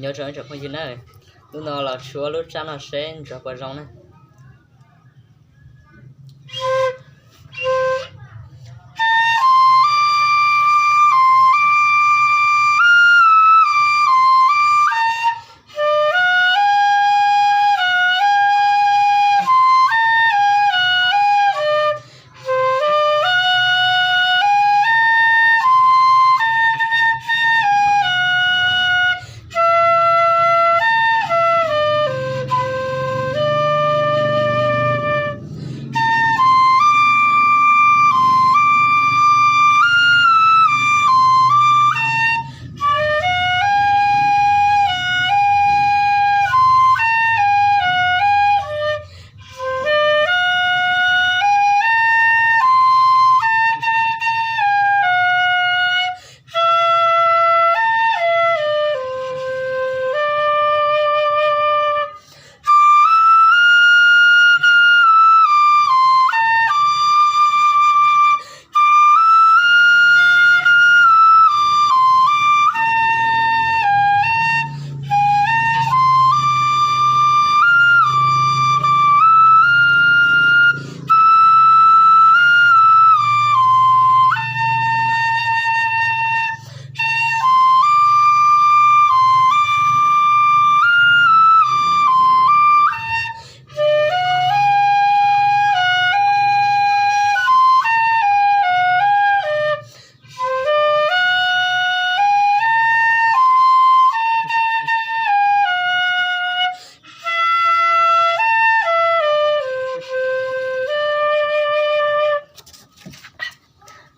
Nyob zoo ib tsoom phooj ywg na, hnub no los tshuab lub tsab no seb nrov puas zoo na.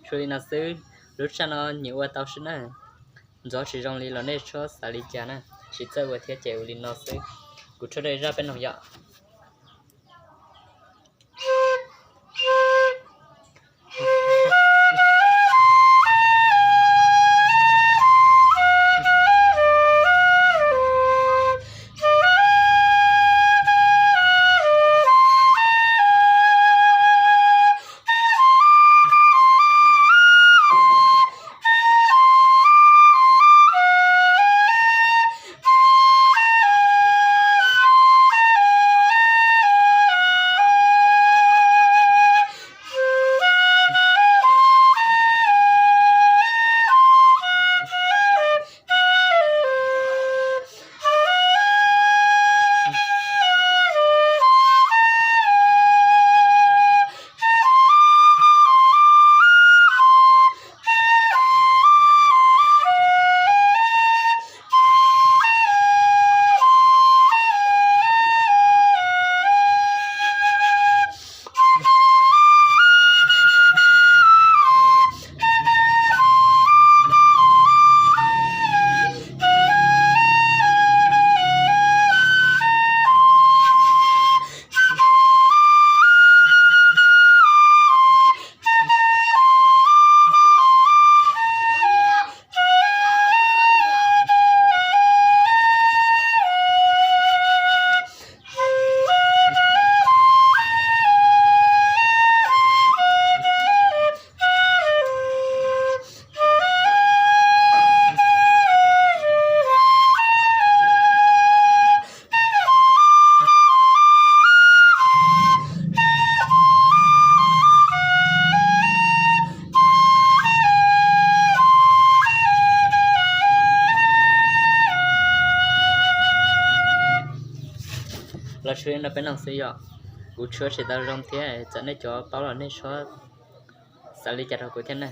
Tshuav li no xwb, lub tsab no nyias ua tau xwb na. Ntxov tsis zoo li los nej txhob xav li cas na, tsis txawj ua thiab ces ua li no xwb. Kuv tshuab rau zaj peb noog yom. Los tshuab li no peb noog xwb yom. Kuv tshuab tsis tau zoo thiab, txawm nej cov paub los nej txhob xav li cas rau kuv thiab na.